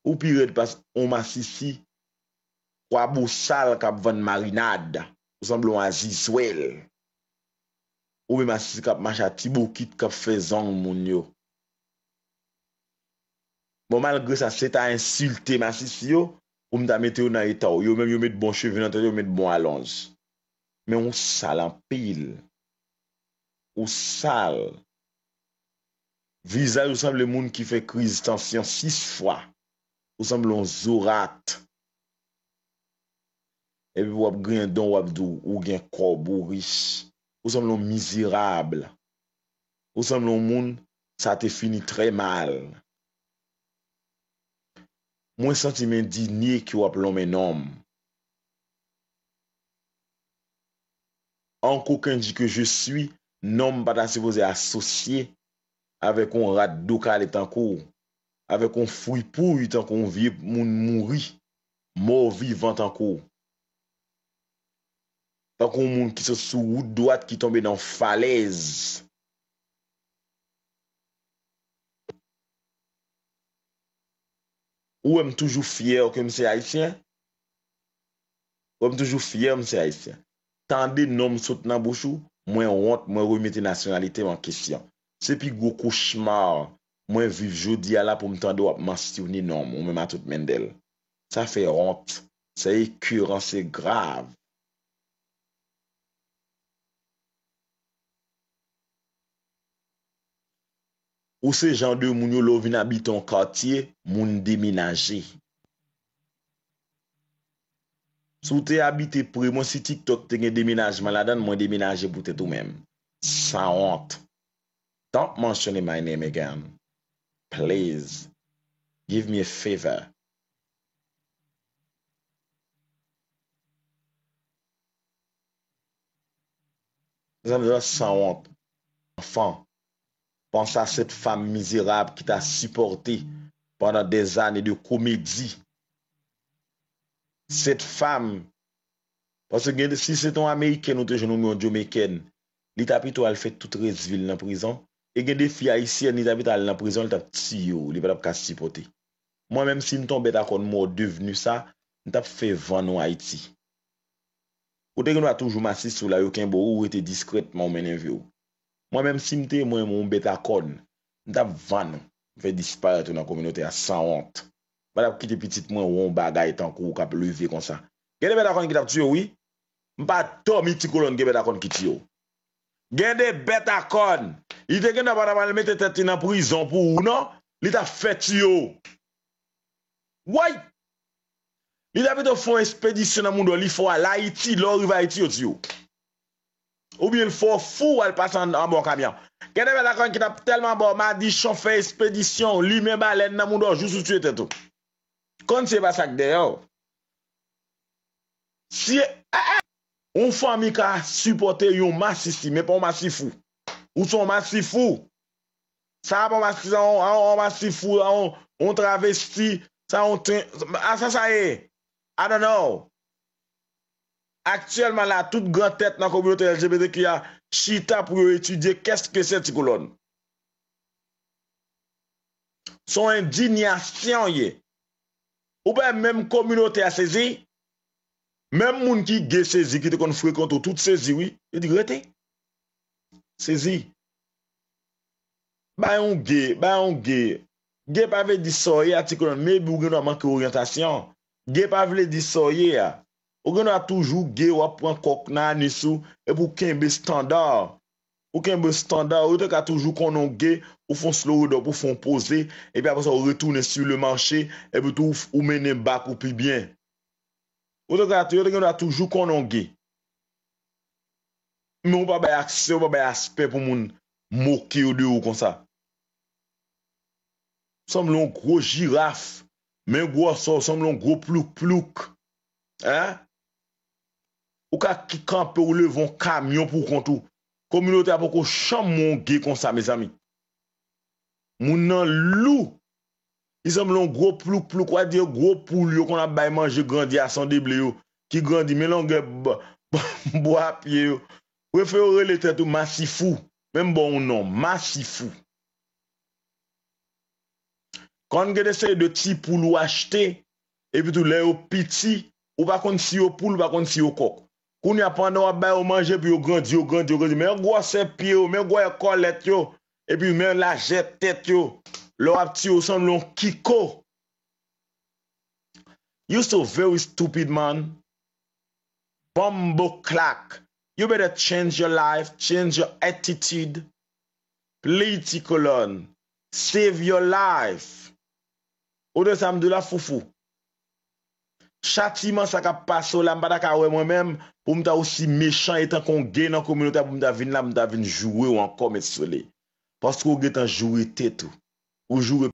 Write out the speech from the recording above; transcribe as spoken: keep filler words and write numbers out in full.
Ou pi rèd pas on masisi kwabosal k ap vann marinad. Ou sanble on azizwèl. Ou menm masisi k ap mache a ti bokit k ap fè zong moun yo. Bon, malgre sa, se ta ensilte masisi yo pou m ta mete yo nan eta w. Yo menm, yo met bon cheve nan tèt yo, yo met bon alonj. Men ou sal anpil. Ou sal. Vizaj ou sanble moun ki fè kriz tansyon sis fwa. Ou sanble yon zorat. Epi w ap griyen dan w ap di w ou gen kòb, ou rich. Ou sanble yon mizerab. Ou sanble yon moun sa te fini trè mal. Mwen santi m endinye ke w ap lonmen non m. Un coquin dit que je suis, non m pa ta sipoze asosye avèk yon rat do kale tankou w, avèk yon fripouy tankou yon vye moun mouri, mò vivan tankou w. Tankou yon moun ki sot sou wout dwat ki tonbe nan yon falèz. Ou wè m toujou fyè ke m se ayisyen? Ou wè m toujou fyè m se ayisyen. Tande non m sot nan bouch ou, mwen wont, mwen remete nasyonalite m an kesyon. Se pi gwo kochma mwen viv jodi a la pou m tande w ap mansyone non m, ou menm Atout Mendel. Sa fè wont. Se ekeran, se grav. Ou se jan de moun yo, lè w vin abite yon katye, moun demenaje. Si w te abite pre mwen, si TikTok te gen demenajman ladan l, mwen demenaje poutèt ou menm. Sanwont. Don't mention my name again. Please. Give me a favor. Mezanmi, sanwont. Anfan, panse a cette femme misérable ki ta sipòte pandan des années de komedi. Cette femme, paske gen, si se te yon Amerikèn ou te jwenn oubyen yon Jomeykèn, li ta pito al fè tout rès vi l nan prizon. E gen de fi ayisyèn, li ta pito al nan prizon, li t ap tiye w, li pa t ap ka sipòte. Mwen menm, si m te yon bèt a kòn mò devni sa, m t ap fè vann ou Ayiti. Ou te gen dwa toujou masisi w la, yo kenbe w, ou rete diskrètman, ou mennen vi w. Mwen menm, si m te mwen, mwen yon bèt a kòn, m t ap vann ou, m fè disparèt ou nan kominote a sanwont. M pa t ap kite pitit mwen wè yon bagay tankou w k ap leve konsa. Gen de bèt a kòn ki t ap tiye w, wi. M pa dòmi ti kolòn, gen bèt a kòn ki tiye w. Gen de bèt a kòn. Li te gen dwa pa t ap al mete tèt li nan prizon pou ou, non. Li t ap fè tiye w. Woy! Li ta pito fè yon espedisyon nan mouda w, li fè w al Ayiti, lè w rive Ayiti, yo tiye w. Oubyen l fè w fou, w al pase an, anba yon kamyon. Gen de bèt a kòn ki t ap tèlman ba w madichon, fè espedisyon, limen balèn nan mouda w, jous ou tiye tèt ou. Konn si e pa sa k dèyè w. Si, eh, eh, yon fanmi ka sipòte yon masisi, men pa yon masifou. Ou se yon masifou. Sa pa yon masisi, sa yon, yon, yon masifou, yon, yon travesti, sa yon ten, a sa sa ye. I don't know. Aktyèlman la, tout gran tèt nan kominote L G B T Q a chita pou yo etidye kèske se ti kolòn. Se yon endinasyon ye. Ou pa wè menm kominote a sezi? Menm moun ki ge sezi, ki te konn frekante w, tout sezi, wi. Yo di, "Rete." Sezi. Bay yon ge, bay yon ge. Ge pa vle di sa w ye a ti kolòn, maybe ou gen dwa manke oryantasyon. Ge pa vle di sa w ye a. Ou gen dwa toujou ge, w ap pran kòk nan anis ou, epi w kenbe estanda. Ou kenbe estanda, yo te ka toujou konnen w ge, ou fè yon slow it up, ou fè yon poze, epi apre sa ou retounen sur le marché, epi tou ou, ou mennen bak ou pi byen. Yo te ka, yo te gen dwa toujou konnen w ge. Men ou pa bay aksè, ou pa bay aspè pou moun moke yo de ou konsa. Sanble yon gwo jiraf, men gwosè w sanble yon gwo plouk plouk. Hein? Ou ka ki kanpe, ou leve yon kamyon pou kont ou. Kominote a poko janm wè w ge konsa, mezanmi. Moun nan lou. Li sanble yon gwo plouk plouk, w a di gwo poul yo konn ap bay manje grandi a, se yon de ble yo ki grandi, men longè b-, bwa pye yo. Prefere w rele tèt ou masifou. Men m ba w yon non, masifou. Konn gen de seri de ti poul ou achte, epi tou lè yo piti, ou pa konn si yo poul, ou pa konn si yo kòk. Kounye a pandan w ap ba yo manje, epi yo grandi, yo grandi, yo grandi. Men gwosè pye yo, men gwosè kòlèt yo, epi men lajè tèt yo. Lè w ap tiye, yo sanble yon kiko. You so very stupid, man. Bumboclack. You better change your life, change your attitude. Play ti kolòn. Save your life. Ou de sa m di w la, foufou. Chatiman sa k ap pase w la, m pa ta ka wè mwen menm pou m ta osi mechan e tankou yon gay nan kominote a, pou m ta vin la, m ta vin joure w ankò, met sole. Paske w gentan joure tèt ou. Ou joure